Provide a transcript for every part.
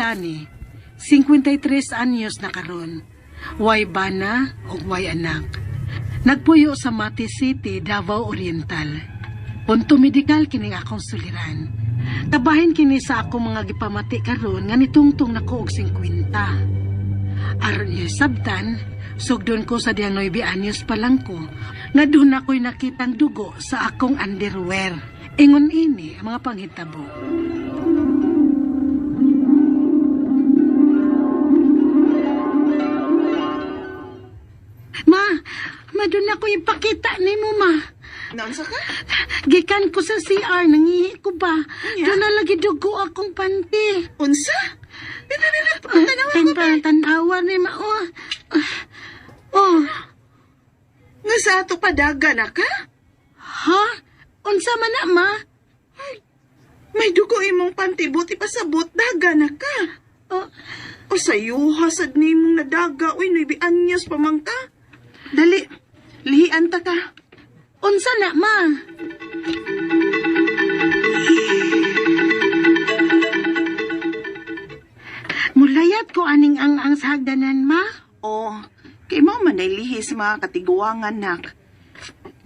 Lani, 53 anyos na karon. Way bana ug way anak. Nagpuyo sa Mati City, Davao Oriental. Punto medikal kining akong suliran. Kabahin kini sa akong mga gipamati karon nga nitungtong nako og 50. Aron niyo sabtan, sugdon ko sa diyang 9 anyos pa lang ko, nga doon ako'y nakitang dugo sa akong underwear. Ingon ini ang mga panghitabo. Ma, ma doon ako ipakita ni mo, ma. Naunsa ka? Gikan ko sa CR, nangihi ko ba? Unya? Doon na lagi dugo akong panty. Unsa? Tanawa ko ba? Tanawa ni ma. Oh. Oh. Nga sa ato padaga na ka? Ha? Unsa man na, ma? May dugo imong panty, buti pa sa but, daga na ka. Oh, O sayo, hasad ni imong nadaga, uy, 9 anyos pa man ka. Dali, lihian ta ka. Unsa na, ma? Mulayat ko aning ang sa hagdanan, ma. O, kay mao man ay lihi sa mga katiguangan, nak.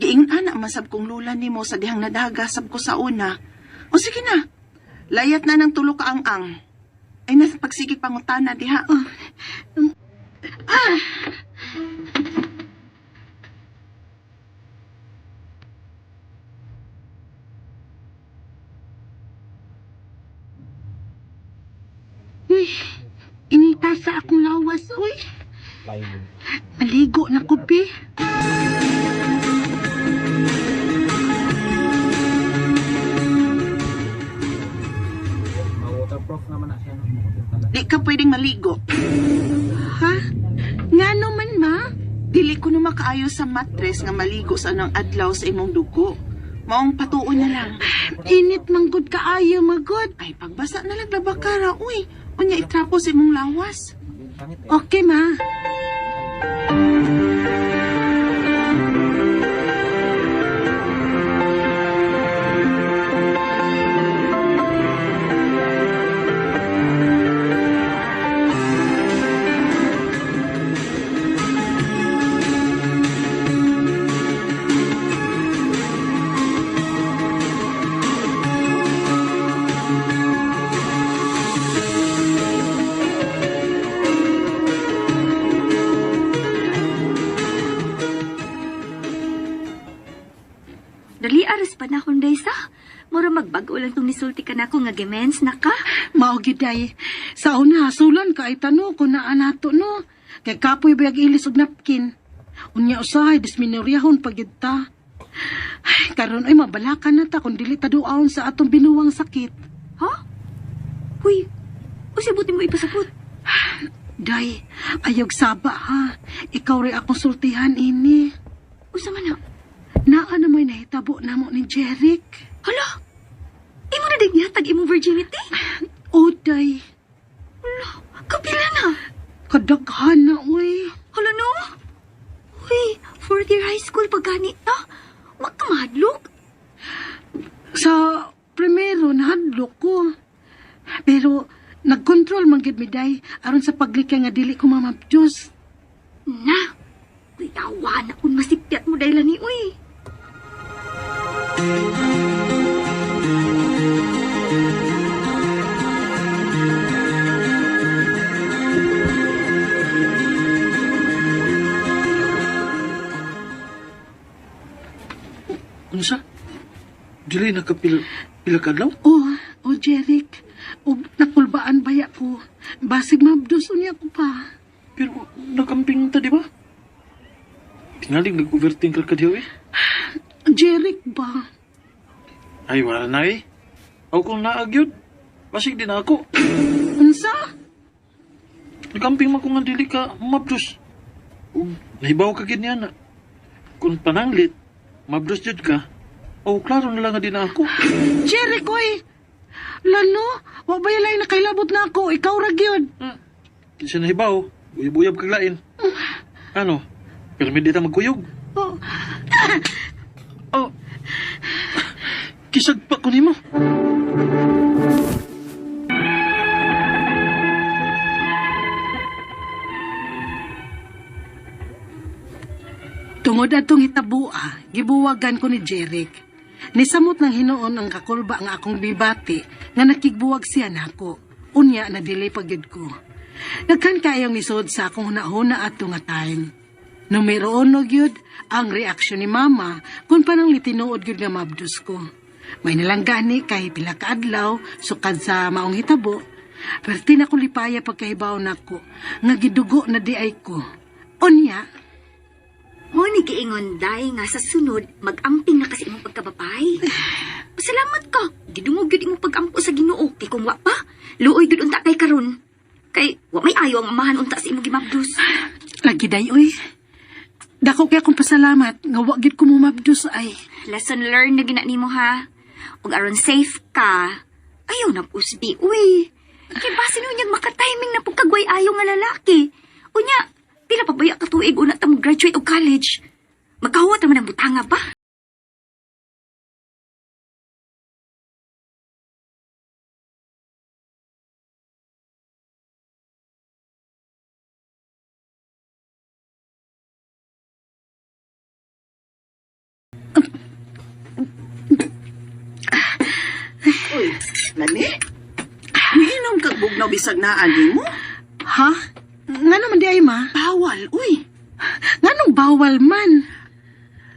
Giingon ana masab kong lula nimo sa dihang nadaga sab ko sa una. O sige na, layat na ng tulo ka ang-ang. Ay na pagsigig pangutana diha. Oh. Ah! Uy, inita sa akong lawas, uy. Maligo na ko, bi. Waterproof naman na siya. No? Di ka pwedeng maligo. Ha? Ngano man, ma? Dili ko na makaayo sa matres nga maligo sa anang adlaw sa imong dugo. Maong patuon na lang. Init manggod kaayo, magod. Ay, pagbasa na lang labakara, uy. Unya itrapo sa imong lawas. Pangit eh. Okay, ma. Dali aras pa na akong daysa. Mura magbag-o lang tong nisulti ka na ako nga gemens na ka. Mao gyud ay. Sa una sulan ka ay tano ko naa nato no. Kay kapoy bayag ilis og napkin. Unya usahay disminoryahon pag gyud ta. Ay, karon ay mabalakan na ta kung dili ta duaon sa atong binuwang sakit. Ha? Huy, usibutin mo ipasabot. Day, ayog saba ha. Ikaw rin akong sultihan ini. Usa man na. Naa na mo'y nahitabo namo ni Jeric. Hala! Imo na din yatag imong virginity? O day, Hala, kapila na. kadaghan na uy. Hala no? Huy, fourth year high school pa gani ta. Magkamahadlok. Sa primero, nahadlok ko. Pero, nagkontrol man gyud mi day aron sa paglikay nga dili ko mamabdyos. Na, kuyawa na kung masipyat mo dahil ni uy. Unsa? Dili na ka pila, pila kadlaw? Oh, oh Jeric, ug nakulbaan baya ko. Basig mabdos unya ko pa. Pero nakamping ta, di ba? Tingaling nag-overthinker ka diyo eh. Jeric ba? Ay, wala na eh. Ako kung naagyod, basig din ako. Unsa? Nakamping man ko nga dili ka mabdos. Ug nahibaw ka gid niya na. Kung pananglit, mabdos jud ka. O klaro na lang nga din ako. Jeric oy. Lano, wa ba yalay nakailabot na ako, ikaw ra gyud. Kinsa nahibaw, uyab-uyab kag lain. Ano? Pero may di ta magkuyog. Oh, Oh. Kisag pa ko nimo. Tungod adtong hitabua, gibuwagan ko ni Jeric. Nisamot ng hinuon ang kakulba nga akong bibati nga nakigbuwag siya nako. Unya na dili pagyud ko. Daghan kaayong nisod sa akong hunahuna ato nga time. Numero uno gyud ang reaksyon ni mama kung panang litinuod gyud nga mabdus ko. May nilang gani kay pila ka adlaw sukad sa maong hitabo. Pero na ko lipaya pagkahibaw nako nga gidugo na di ay ko. Unya, Mo ni giingon day nga sa sunod mag-amping na kasi imong pagkababay. Pasalamat ka. Gidungog gyud imong pag-ampo sa Ginoo kay kung wa pa, luoy gyud unta kay karon. Kay wa may ayo ang amahan unta sa imong gimabdus. lagi day uy. Dako kay akong pasalamat nga wa gyud ko mumabdus ay. Lesson learned na gina nimo ha. Ug aron safe ka, ayaw na pusbi uy. Kay basin unyag makatiming na pud kagway ayo nga lalaki. Unya, pila pa baya ka tuig una ta mo graduate og college. Magkahuwat naman ang butanga ba? Uy, lami. Miinom kag bugnaw bisag naa nimo? Ha? Nga naman di ay ma? Bawal, uy. Nganong bawal man?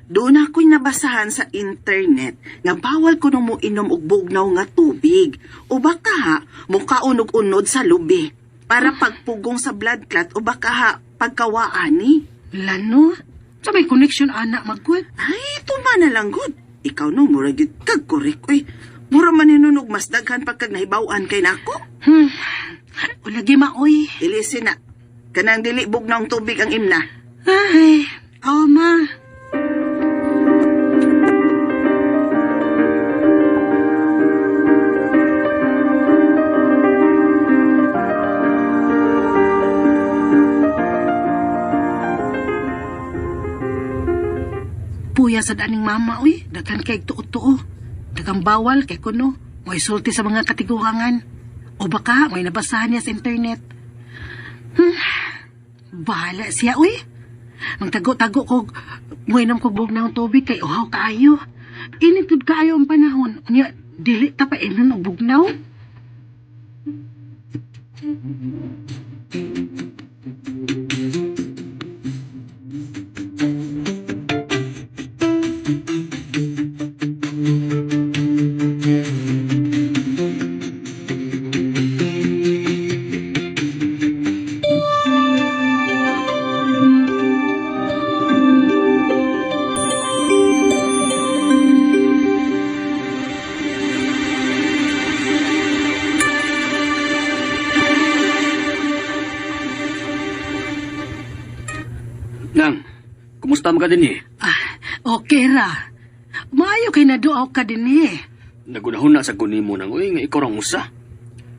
Doon ako'y nabasahan sa internet nga bawal ko nung moinom og bugnaw nga tubig o baka ha, mukaon og unod sa lubi para pagpugong sa blood clot o baka ha, pagkawaan ni. Lano? Sa may connection ana magud. Ay, tuma na lang gud. Ikaw no, mura gyud kag korek uy. Mura man hinunog mas daghan pagkag nahibaw-an kay nako. O lagi ma oy. Ilisin na. Kanang dili bugnaw ang tubig ang imna. Ay, aw ma. Puya sa daning mama, uy. Daghan kay tuo-tuo. Daghang bawal kay kuno. May sulti sa mga katiguangan. O baka may nabasahan niya sa internet. Bahala siya, uy. Magtago-tago ko, muinom ko bug ng tubig kay uhaw kaayo. Init gud kaayo ang panahon. Unya, dili ta pa inon og bugnaw. Nang, kumusta man ka din eh? Ah, okay ra. Maayo kay naduaw ka din eh. Nagunahon na sa kunimo nang uy nga ikaw rang usa.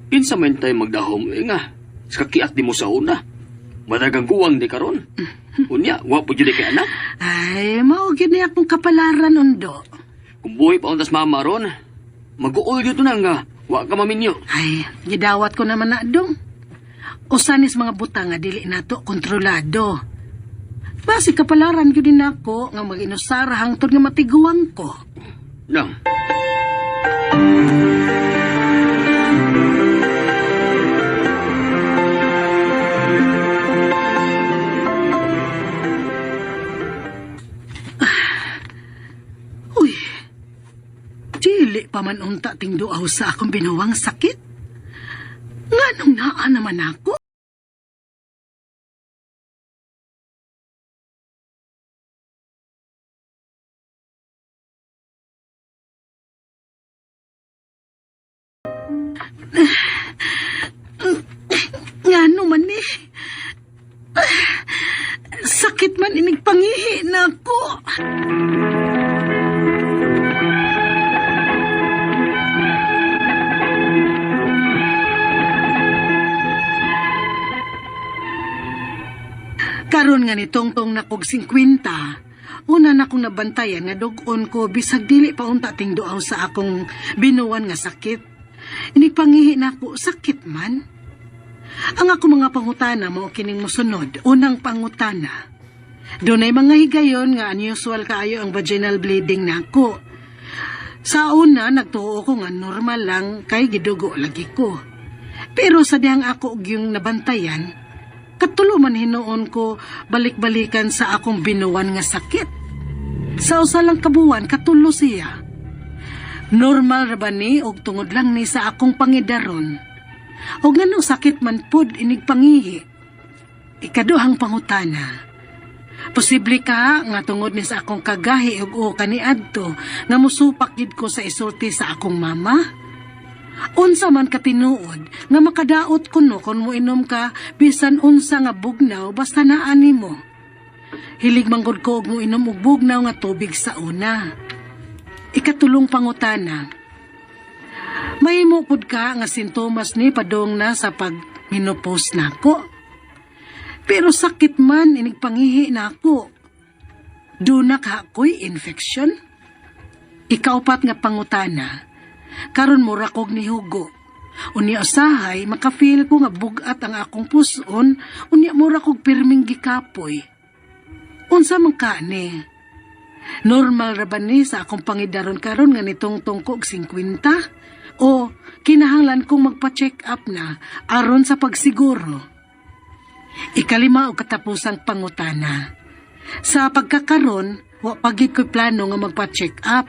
Kinsa man tayo magdahom uy nga. Sa kakiat di mo sa una. Madagang guwang di karon. Unya, wa po jud kay anak. Ay, mao gyud ni akong kapalaran undo. Kung buhi pa untas mama ron, mag-uol gyud to nang nga. Wa ka maminyo. Ay, gidawat ko naman na dong. Usanis mga butang nga dili nato kontrolado. Basi kapalaran gyud din ako nga mag-inusara hangtod nga matiguang ko. Nang, Uy, dili pa man unta ting duaw sa akong binuwang sakit. Nganong naa naman ako? Ngano man eh. Sakit man inig pangihi na ako. Karon nga nitong tong nakog 50, una na kong nabantayan nga dugon ko bisag dili pa unta ting duaw sa akong binuwan nga sakit. Inigpangihi na ako, sakit man. Ang ako mga pangutana mao kining mosunod. Unang pangutana. Dunay mga higayon nga unusual kaayo ang vaginal bleeding nako. Sa una, nagtuo ko nga normal lang kay gidugo lagi ko. Pero sa dihang ako og yung nabantayan, katulo man hinuon ko balik-balikan sa akong binuwan nga sakit. Sa usa lang kabuwan, katulo siya. Normal ra ba ni og tungod lang ni sa akong pangidaron? Og nganong sakit man pud inig pangihi? Ikaduhang pangutana. Posible ka nga tungod ni sa akong kagahi ug o kaniadto nga musupak gid ko sa isulti sa akong mama? Unsa man katinuod nga makadaot kuno kon moinom ka bisan unsa nga bugnaw basta naa nimo. Hilig manggod ko og moinom og bugnaw nga tubig sa una. Ikatulong pangutana. Mahimo pud ka nga sintomas ni padung na sa pag menopause nako. Pero sakit man inig pangihi nako. Duna ka ko'y infection? Ikaupat nga pangutana. Karon mura kog nihugo. Unya usahay maka-feel ko nga bugat ang akong puson, unya mura kog pirming gikapoy. Unsa man ka ni? Normal ra ba ni sa akong pangidaron karon nga nitungtong ko og 50? O kinahanglan kong magpa-check up na aron sa pagsiguro? Ikalima og katapusang pangutana. Sa pagkakaron, wa pa gyud ko'y plano nga magpa-check up.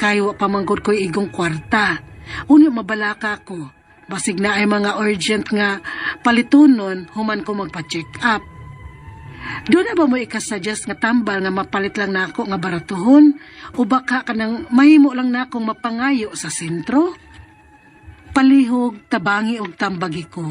Kay wa pa manggod ko'y igong kwarta. Unya mabalaka ko. Basig naay mga urgent nga palitunon human ko magpa-check up. Duna ba mo ikasuggest nga tambal nga mapalit lang nako nga baratuhon o baka kanang mahimo lang nakong mapangayo sa sentro? Palihog, tabangi og tambagi ko.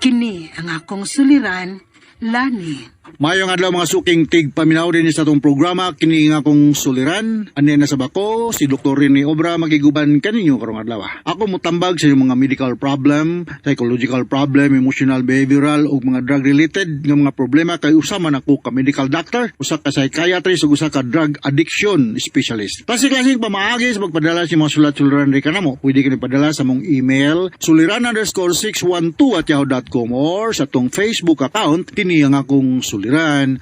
Kini ang akong suliran, Lani. Mayong adlaw mga suking tig paminaw din sa atong programa kini nga akong suliran ani na sa bako si Dr. Rene Obra magiguban kaninyo karong adlaw. Ako motambag sa inyong mga medical problem, psychological problem, emotional, behavioral ug mga drug related nga mga problema kay usa man ako ka medical doctor, usa ka psychiatrist ug usa ka drug addiction specialist. Klase-klaseng pamaagi sa pagpadala sa mga sulat-suliran ri kanamo. Pwede kini padala sa mong email suliran_612@yahoo.com or sa atong Facebook account kini ang akong suliran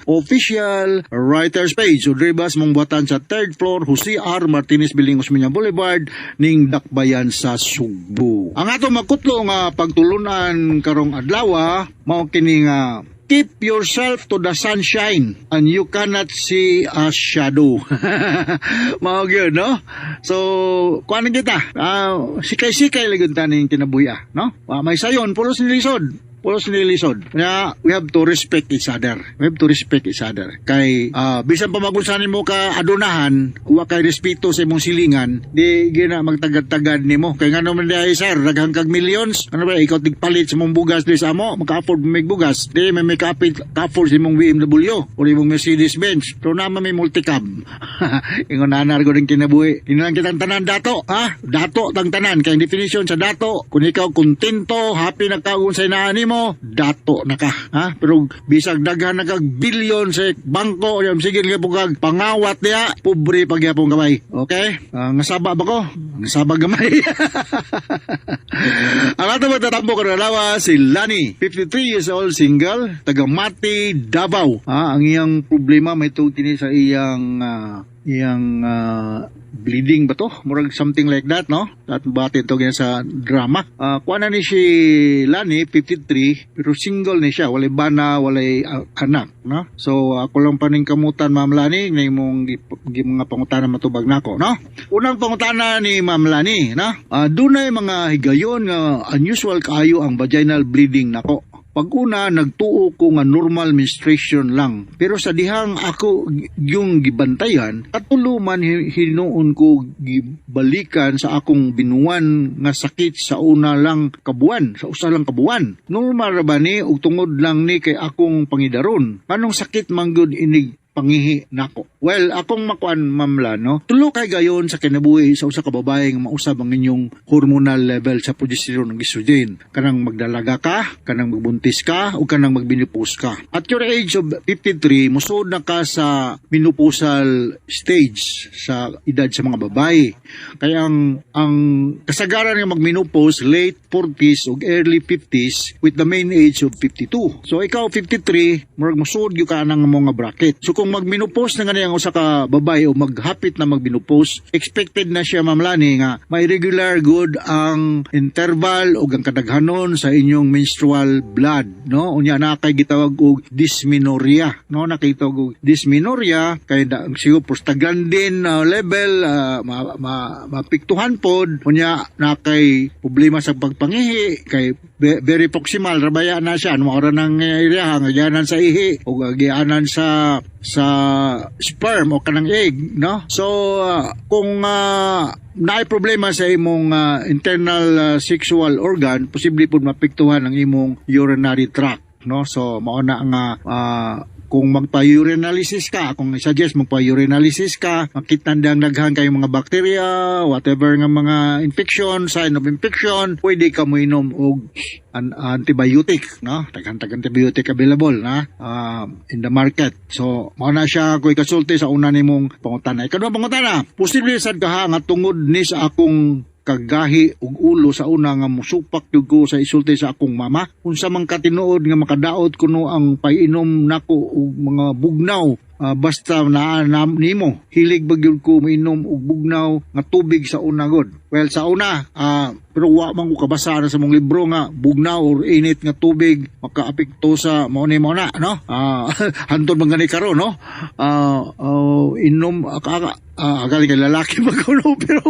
official writers page o dribas mong buhatan sa third floor Jose R. Martinez Building, Osmeña Boulevard ning Dakbayan sa Sugbo. Ang ato makutlo nga pagtulunan karong adlaw mao kini nga "Keep yourself to the sunshine and you cannot see a shadow." Mao gyud, no? So, kuan kita. Sikay-sikay lang ta ning kinabuhi, no? May sayon, pulos ni lisod. Pulos ni lisod. Kaya we have to respect each other. We have to respect each other. Kay bisan pa magunsanin mo ka adunahan, wa kay respeto sa imong silingan, di gina magtagad-tagad nimo. Kay ngano man diay sir, daghang kag millions. Ano ba ikaw tigpalit sa imong bugas di sa amo, maka-afford mo mig bugas. Di may may kapit ka-afford sa imong BMW o imong Mercedes Benz. Pero naman may multicab. Ingon ana ko rin kinabuhi. Hindi lang kitang tanan dato, ha? Dato tang tanan. Kay ang definition sa dato, kung ikaw kontento, happy na ka kung sa inaan nimo, dato na ka, ha? Pero bisag daghan na kag bilyon sa bangko, yung sige nga po kag pangawat niya, pobre pagyapon gamay. Okay? Nga saba ba ko? Nga saba gamay. Ang ato magtatampo karon adlaw si Lani, 53 years old, single, taga Mati, Davao. Ang iyang problema may tungod kini sa iyang bleeding ba to? Murag something like that, no? At bati to ganyan sa drama. Kuha na ni si Lani, 53, pero single ni siya. Walay bana, walay anak, no? So, ako lang paning kamutan, Ma'am Lani, na imong mga pangutana matubag nako, no? Unang pangutana ni Ma'am Lani, no? Dunay mga higayon nga unusual kaayo ang vaginal bleeding nako. Pag una, nagtuo ko nga normal menstruation lang. Pero sa dihang ako yung gibantayan, katulo man hinuon ko gibalikan sa akong binuwan nga sakit sa una lang kabuan, sa usa lang kabuan. Normal ra ba ni ug tungod lang ni kay akong pangidaron? Anong sakit man gud inig pangihi nako? Well, akong makuan, Ma'am Lan, no? Tulo kay gayon sa kinabuhi sa usa ka babae nga mausab ang inyong hormonal level sa progesterone ug estrogen. Kanang magdalaga ka, kanang magbuntis ka, o kanang magmenopause ka. At your age of 53, musod na ka sa menopausal stage sa edad sa mga babae. Kaya ang kasagaran nga magmenopause, late 40s ug early 50s, with the mean age of 52. So ikaw 53, murag musod gyud ka anang mga bracket. So kung magmenopause na gani ang usa ka babae o maghapit na magmenopause, expected na siya, Ma'am Lani, nga may regular good ang interval ug ang kadaghanon sa inyong menstrual blood, no? Unya na kay gitawag og dysmenorrhea, no? Nakitawag og dysmenorrhea kay da, siguro prostaglandin level ma, ma, mapiktuhan pod. Unya na kay problema sa pagpangihi kay very proximal rabaya na siya, ano ra nang area nga gianan sa ihi o gianan sa sperm o kanang egg, no? So kung naay problema sa imong internal sexual organ, posible pud mapiktuhan ang imong urinary tract, no? So mao na nga kung magpa-urinalysis ka, kung i-suggest magpa-urinalysis ka, makita ndang daghan kayong mga bakterya, whatever nga mga infection, sign of infection, pwede ka moinom og antibiotic, no? Daghan tag antibiotic available na in the market. So, mao na siya ko ikasulti sa una nimong pangutana. Ikaduhang pangutana, posible sad kaha nga tungod ni sa akong kagahi ug ulo sa una nga musupak gyud ko sa isulti sa akong mama? Unsa man katinuod nga makadaot kuno ang painom nako og mga bugnaw, basta na nimo? Hilig ba gyud ko mainom og bugnaw nga tubig sa una god? Well, sa una, pero wa man ko kabasa na sa mong libro nga bugnaw or init nga tubig makaapekto sa mao ni mao na, no? Hantod man gani karon, no? Inom agali kay lalaki man ko, no? Pero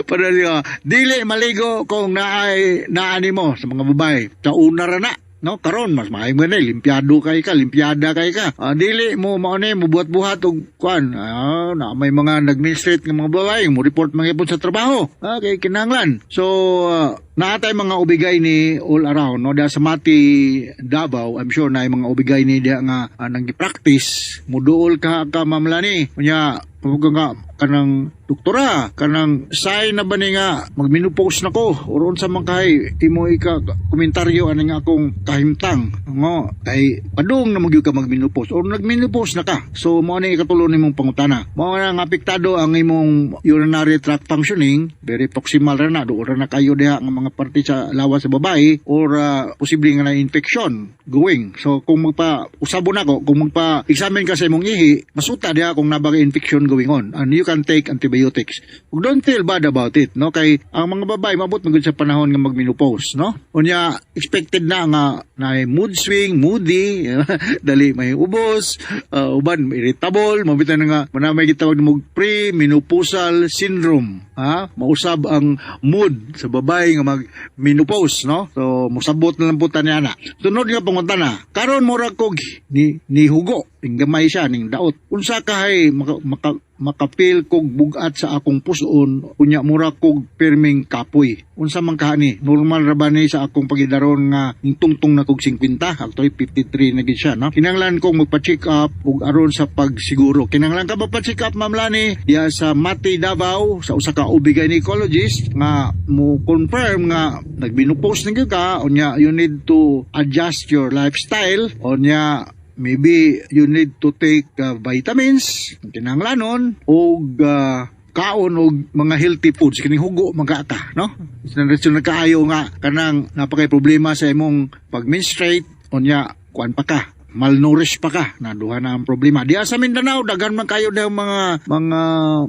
para niya, dili maligo kung naay naani mo sa mga babae sa una ra na, no? Karon mas maayo man, limpyado kay ka, limpiada kay ka. Dili mo mao ni mo buhat-buhat og kuan, na may mga nag-menstruate nga mga babae mo report mga ipon sa trabaho, kay kinahanglan. So naatay mga OB-GYN all around, no, da sa Mati, Davao. I'm sure na mga OB-GYN diha nga nang-practice. Muduol ka ka, Ma'am Lani. Unya pag nga kanang doktora, kanang sign na ba ni nga magmenopause na ko or unsa man kay imo ika komentaryo ani nga akong kahimtang ngo kay padung na magyud ka magmenopause or nagmenopause na ka? So mao ni ikatulo nimong pangutana. Mao na nga apektado ang imong urinary tract functioning, very proximal ra na, doon ra na kayo diha nga mga parte sa lawas sa babae, or posible nga na infection going. So kung magpa usabon ako, kung magpa examine ka sa imong ihi, masuta diha kung naa ba kay infection going on and you can take antibiotics. Ug don't feel bad about it, no? Kay ang mga babae maabot man gud sa panahon nga magmenopause, no? Unya expected na nga na mood swing, moody, dali may ubos, uban irritable, mabitan nga mana may gitawag mo pre-menopausal syndrome, ha? Mausab ang mood sa babae nga mag-menopause, no? So musabot na lang po niya na. Sunod nga pangutana, karon mura kog ni hugo, ning gamay siya ning daot. Unsa kahay maka makapil kog bugat sa akong puson, unya mura kog pirming kapoy? Unsa man kaha ni? Normal ra ba ni sa akong pagidaron nga ning tungtong na kog 50? Actually 53 na gid siya, no? Kinahanglan kong magpa-check up ug aron sa pagsiguro. Kinahanglan ka magpa-check up, Ma'am Lani, diya sa Mati, Davao, sa usa ka OB gynecologist nga mo confirm nga nagmenopause na gyud ka. Unya you need to adjust your lifestyle, unya maybe you need to take vitamins kinahanglanon og kaon og mga healthy foods, kining hugo mga ka, no? Sinaretsyo na kaayo nga kanang napakay problema sa imong pag-menstruate, unya kuan pa ka, malnourished pa ka na, duha na ang problema. Diya sa Mindanao daghan man kayo ng mga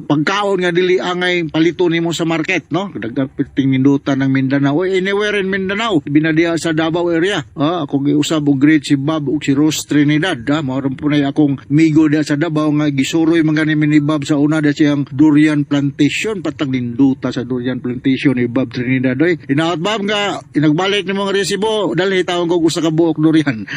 pagkaon nga dili angay palito nimo sa market, no? Daghan perting nindutan ng Mindanao. Oy, anywhere in Mindanao, binadiya sa Davao area. Ako giusab og great si Bob ug si Rose Trinidad, ha. Mao po na akong migo diya sa Davao nga gisuroy man gani ni Bob sa una diya siyang durian plantation. Patag ninduta sa durian plantation ni Bob Trinidad, oy. Inaot, Bob, nga inagbalik ni mga resibo, dalhi tawon ko usa ka buok durian.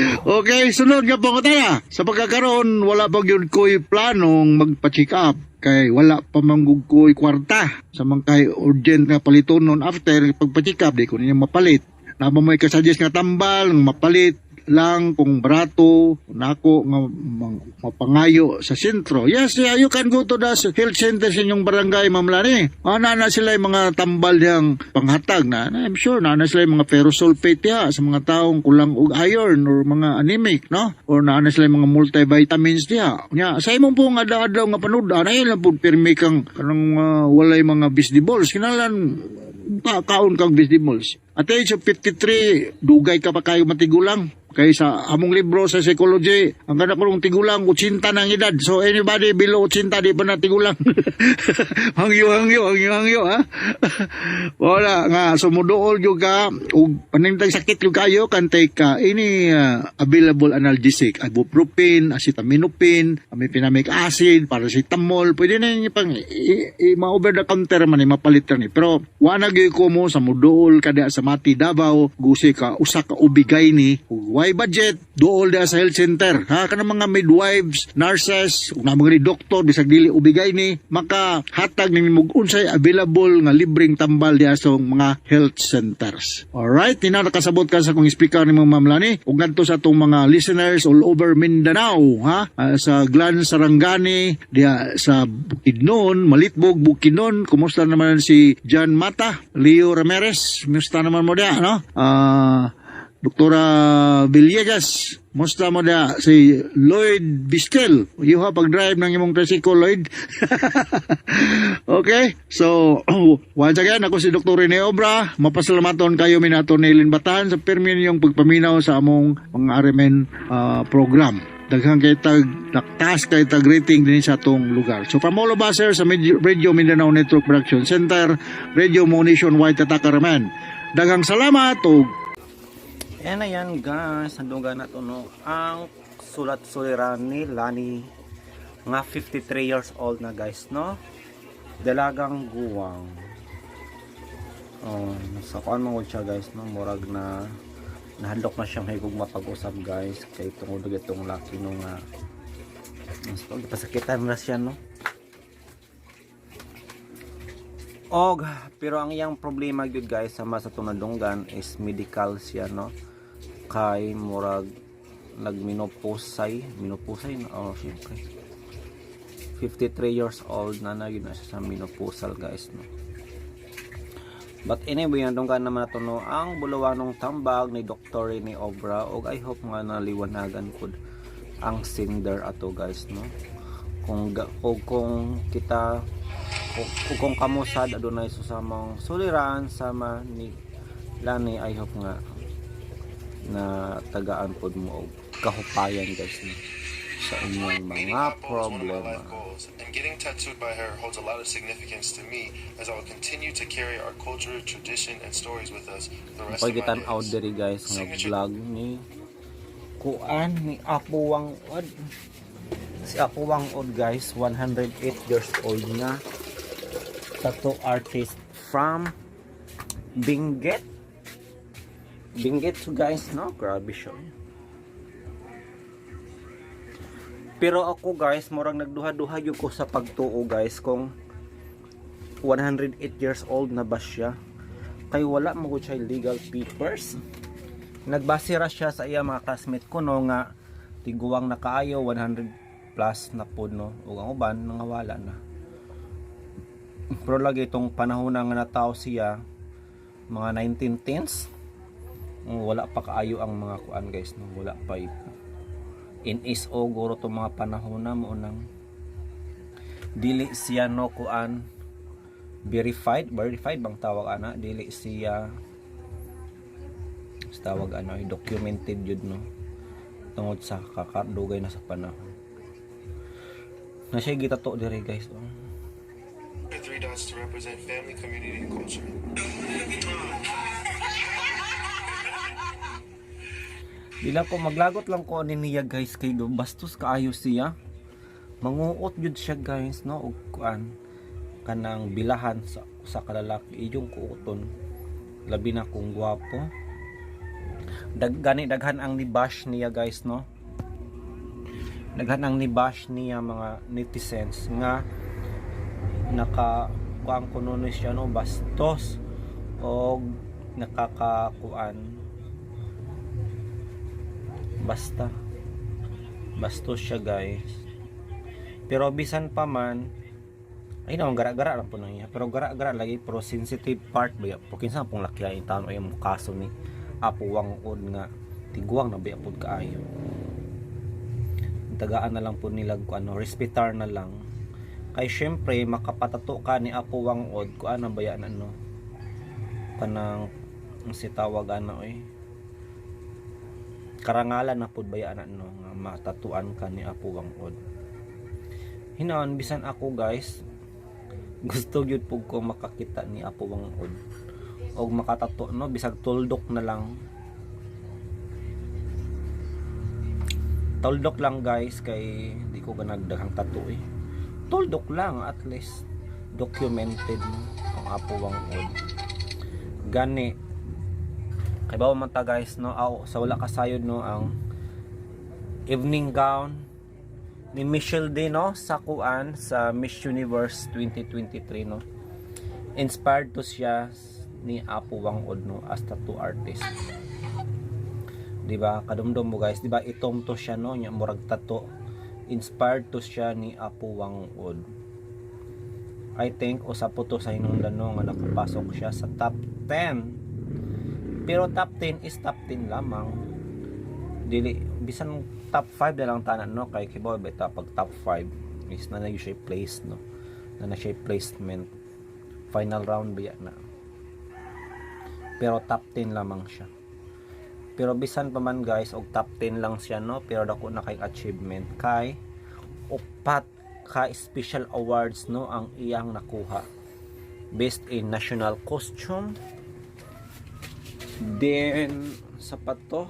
Okay, sunod nga pangutana. Sa pagkakaroon, wala pa gyud ko'y planong magpa-check up kay wala pa manggug ko'y kwarta. Sa man kay urgent nga palitonon after pagpa-check up, di ko niya mapalit? Naa ba mo'y kasuggest nga tambal, nga mapalit? lang kung barato nako nga mapangayo sa sentro. Yes, yeah, you can go to the health center sa inyong barangay, Ma'am Lani. Ana na sila yung mga tambal diyang panghatag na. I'm sure na na sila yung mga ferrosulfate diha sa mga taong kulang og iron or mga anemic, no? Or naa na sila yung mga multivitamins diha. Nya, sa imong pong adlaw-adlaw nga panud-an, ay lang pud pirmi kang kanang walay mga vegetables. Kinahanglan kaon kang vegetables. At the age of 53, dugay ka pa kayo matigulang. Kay sa among libro sa psychology, ang kanak ko tigulang, 80 na ang edad. So anybody below 80, di pa na tigulang. Hangyo, hangyo, hangyo, hangyo, ha? Wala nga, sumuduol yung ka, ug paningtag sakit yung kayo, can take any available analgesic, ibuprofen, acetaminophen, mefenamic acid, paracetamol, pwede na yung pang ma-over the counter man, mapalit ni. Pero wala gyud ko mo sa muduol kada sa Mati Davao, gusi ka usa ka ubigay ni, ug way budget, duol da sa health center. Ha, kanang mga midwives, nurses, ug na mga ni doktor bisag dili ubigay ni, makahatag ni mog unsay available nga libreng tambal diha sa mga health centers. Alright, tina nakasabot ka sa kong speaker ni Ma'am Lani ug ngadto sa atong mga listeners all over Mindanao, ha. Sa Glan Sarangani, diha sa Bukidnon, Malitbog, Bukidnon, kumusta naman si John Mata, Leo Ramirez, kumusta naman mo diha, no? Doktora Villegas, musta mo da si Lloyd Bistel. You have pag-drive ng imong tricycle, Lloyd. Okay? So, once again, ako si Dr. Rene Obra. Mapasalamaton kayo minato ni Eileen Batan sa pirmi ninyong pagpaminaw sa among mga RMN program. Daghang kay tag naktaas kay tag rating din sa atong lugar. So from all of us here sa Radio Mindanao Network Production Center, Radio Mo Nationwide Tatakaraman. Daghang salamat ug And ayan guys, nandunggan na to, no, ang sulat suliran ni Lani nga 53 years old na guys, no. Dalagang guwang. Oh, sa kuan man gud siya guys, no, murag na nahadlok na siyang higog mapag-usap guys kay tungod itong laki no nga mas pagpasakitan na siya, no. Og pero ang iyang problema gyud guys sama sa tunadunggan is medical siya, no, kay murag nagmenopausay menopausay na. Oh, syempre 53 years old na na yun na siya sa menopausal guys, no. But anyway, nandunggan naman nato, no, ang bulawanong tambag ni Dr. Rene Obra og I hope nga naliwanagan pud ang sender ato guys, no, kung o kung kita o kung kamo sad adunay susamong suliran sama ni Lani, I hope nga na tagaan pod mo og kahupayan guys, no, sa inyong Meeting mga Apo is one of my problema. Life goals, and getting tattooed by her holds a lot of significance to me as I will continue to carry our culture, tradition, and stories with us the rest Ako'y of my gitan-aw days. diri guys nga Signature vlog ni kuan ni Apo Wang Od. Si Apo Wang Od guys, 108 years old na tattoo artist from Benguet. Benguet so guys, no? Grabe siya. Pero ako guys, murag nagduha-duha gyud ko sa pagtuo guys kung 108 years old na ba siya. Kay wala mo siya legal papers. Nagbase ra siya sa iya mga classmate ko, no, nga tiguang na kaayo 100 plus na pod, no, ug ang uban nangawala na. Pero lagi itong panahon na nga natawo siya, mga 1910s, wala pa kaayo ang mga kuan guys, no, wala pa NSO guro tong mga panahon na mo nang dili siya, no, kuan verified. Verified bang tawag ana? Dili siya sa tawag ano, documented yun, no, tungod sa kakadugay na sa panahon na siya gitato dire guys, oh. Three dots to represent family, community, and culture. Di lang ko maglagot lang ko ani niya guys kay bastos kaayo siya. Manguot jud siya guys, no, og kuan kanang bilahan sa usa ka lalaki iyong kuoton. Labi na kung gwapo. Gani daghan ang ni bash niya guys, no. Daghan ang ni bash niya mga netizens nga naka kuan kuno ni siya, no, bastos og nakakakuan. Basta bastos siya, guys. Pero bisan pa man ay naman, gara-gara lang po nang iya, pero gara-gara lagi, pero sensitive part ba ya po, kinsa pong laki ay taon ay mo kaso ni Apo Wang-od nga tiguang na biya pud kaayo. Tagaan na lang po nila kung ano, respetar na lang, kay syempre makapatato ka ni Apo Wang-od kung ano ba yan, ano kanang ang si tawag ano eh, karangalan na pud ba yan ano nga matatuan ka ni Apo Wang-od. Hinaon bisan ako, guys, gusto gyud pud ko makakita ni Apo Wang-od og makatato, no, bisag tuldok na lang, tuldok lang, guys, kay di ko ganag daghang tattoo eh. Tuldok lang, at least documented, no, ang Apo Wang-od gani kay bawo man ta, guys, no. Aw, sa wala kasayod, no, ang evening gown ni Michelle D, no, sa kuan, sa Miss Universe 2023, no, inspired to siya ni Apo Wang-od, no, as tattoo artist, di ba? Kadumdum mo, guys, di ba? Itom to siya, no, nya murag tattoo, inspired to siya ni Apo Wang-od. I think usa po to sa hinungdan, no, nga nakapasok siya sa top 10. Pero top 10 is top 10 lamang, dili bisan top 5 na lang tanan, no, kay kibaw beta pag top 5 is na na siya place, no, na na siya placement, final round ba na, pero top 10 lamang siya. Pero bisan pa man, guys, og top 10 lang siya, no, pero dako na kay achievement kay upat ka special awards, no, ang iyang nakuha: best in national costume, then sa pato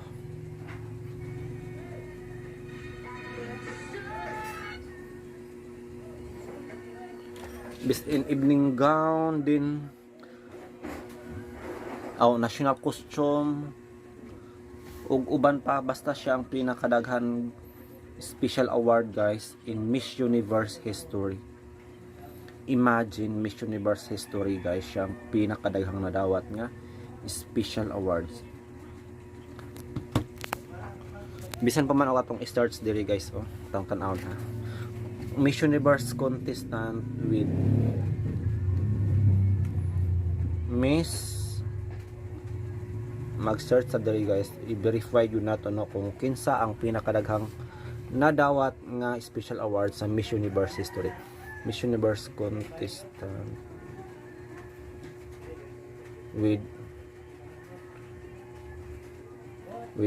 best in evening gown din, oh, national costume ug uban pa. Basta siya ang pinakadaghan special award, guys, in Miss Universe history. Imagine, Miss Universe history, guys, siya ang pinakadaghang nadawat nga special awards. Bisan pa man og atong starts diri, guys, oh, tang tan-awon ha. Miss Universe contestant with Miss, mag-search sa diri, guys, i-verify yun nato, no, kung kinsa ang pinakadaghang nadawat nga special award sa Miss Universe history. Miss Universe contestant with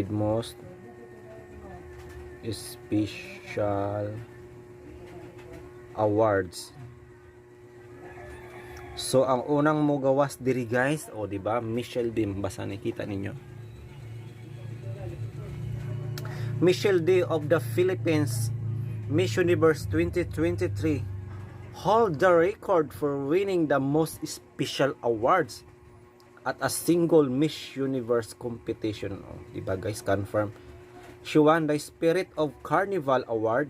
most special awards. So ang unang mogawas diri, guys, o di ba? Michelle D, basta nakita ninyo. Michelle Dee of the Philippines, Miss Universe 2023, hold the record for winning the most special awards at a single Miss Universe competition. O, di ba, guys? Confirm. She won the Spirit of Carnival Award,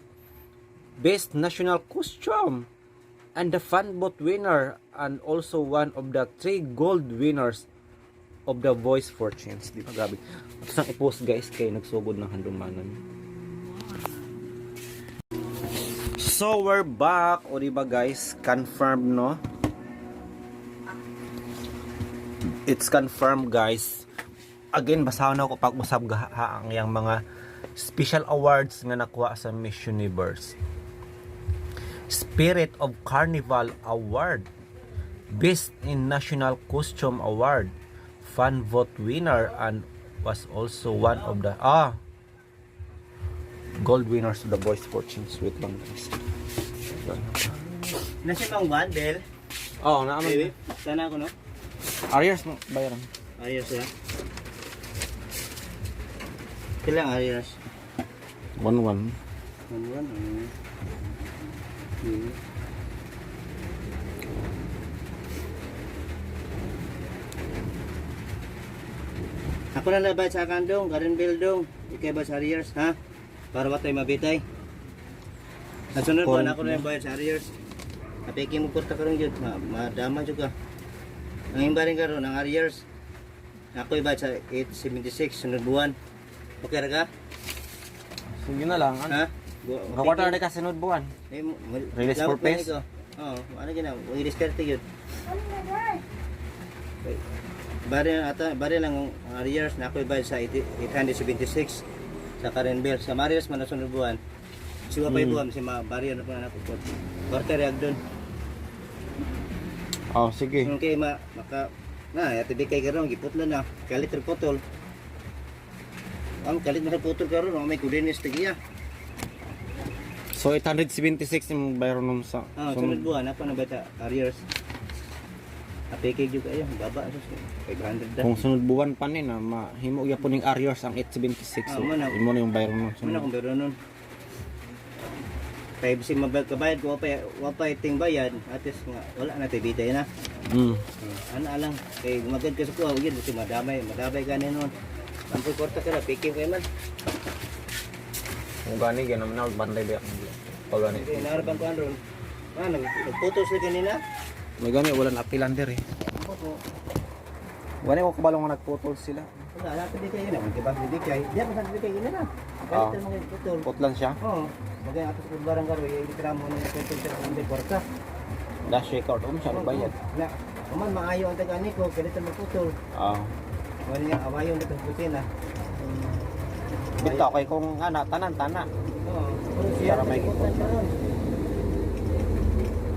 Best National Costume, and the Fan Vote winner, and also one of the three gold winners of the Voice for Change. Di ba, grabe? Tapos ang i-post, guys, kay nagsugod ng handumanan. So we're back. O di ba, guys, confirmed, no? It's confirmed, guys. Again, basahon ako pag-usab ha ang iyang mga special awards nga nakuha sa Miss Universe. Spirit of Carnival Award, Best in National Costume Award, Fan Vote winner, and was also one of the gold winners of the Voice for Change. Wait lang, guys. Nasa kang one, Bel? Oh, na ano? Baby, sana ako, no? Arrears mo bayaran. Arrears ya. Kailang arrears? 1-1. 1-1. Ako na lang bayad sa kandong, Karen Bell dong. Ikay ba sa arrears, ha? Para ba tayo mabitay? Nasunod ba ako na lang bayad sa arrears? Apiki mo porta karon gyud, madama jud ka. Ang imba rin karon ang arrears. Ako iba sa 876 sunod buwan. Okay ra ka? Sige na lang. Ha? Kakwarta na ka sunod buwan. Eh, Release labot for man pace? ikaw. Oo, ano gina, wag diskarte yun. Bari ata, bari lang ang arrears na ako ibayad sa 876 sa current bill. Sa Marius man na sunod buwan. Si Wapay buwan, si Ma bari na po na ako. Quarter yag doon. Oh, sige. Okay, ma maka na ati bikay karon giputla na. Kalit ra putol. Ang kalit na putol karon, ang may kudinis tigiya. So 876 yung bayron nun sa Ah, sunod buwan ako na bata arrears. Apikig jud kayo, baba sus 500 da. Kung sunod buwan pa ni na mahimo gyapon ning arrears ang 876. Ah, So, mo na. imo na yung bayron nun. Muna Sunod. kung pero nun. Kaya bisig mabayad kabayad ko wa pa iting bayad atis nga wala na tibitay na. Ana lang kay gumagad ka sa kuha yun bisig madamay madamay ka nun. Ampoy kwarta ka ra piking kay man. Kung gani ganun na banday ba pag gani. Kay naarapan ko ron. Ah, nagputos sila kanina. May gani wala na apilan dir eh. Gani ko kabalo nga nagputol sila. Wala na tibitay yun. Ang diba tibitay. Di ako sa tibitay yun na. Ah. Galit mga putol. Putlan siya. Oo. Bagay ato sa barang karo yung itramo ng putol sa hindi kwarta. Da shake out um siya bayad. Na, kuman maayo ang taga ko, galit ang putol. Ah. Wala niya awayo ang taga kusina. Bitaw kay kung ana tanan tana. Oo. Pero siya Para may may karon.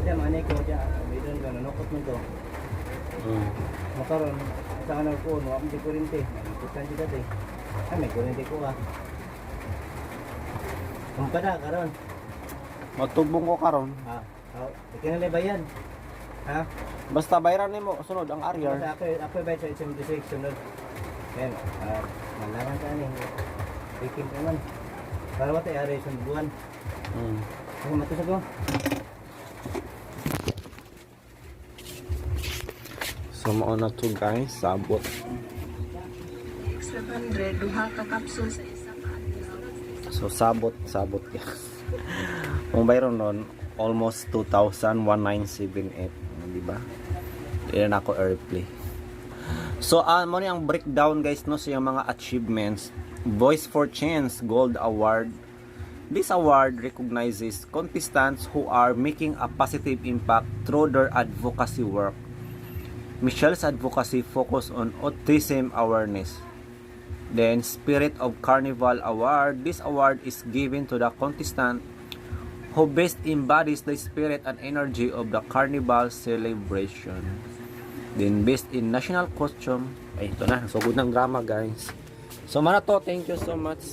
Siya manay ko siya, may doon ka nanukot man ko. Makaron sa kanal ko no, akong di kuryente. Nagputan siya dati. Ay, may kuryente ko ah. Kung pa na karon. Magtugbong ko karon. Ah, oh, ikaw na bayan. Ha? Basta bayran nimo sunod ang arrear. Basta ako bayad sa 876 sunod. Ayan, ah, malaman ka ni. Bikin ka man. Para ba tayo ari sa buwan? Ako matusag ko. So mao na to guys, sabot. 700, duha ka capsule sa isa ka adlaw. So sabot, sabot guys. Kung bayron nun, almost 2,1978, di ba? Di na ako airplay. So mo ni ang breakdown guys no sa iyang mga achievements. Voice for Change Gold Award. This award recognizes contestants who are making a positive impact through their advocacy work. Michelle's advocacy focus on autism awareness. Then Spirit of Carnival Award. This award is given to the contestant who best embodies the spirit and energy of the carnival celebration. Then best in national costume. Ay, ito na. So good ng drama, guys. So mana to. Thank you so much.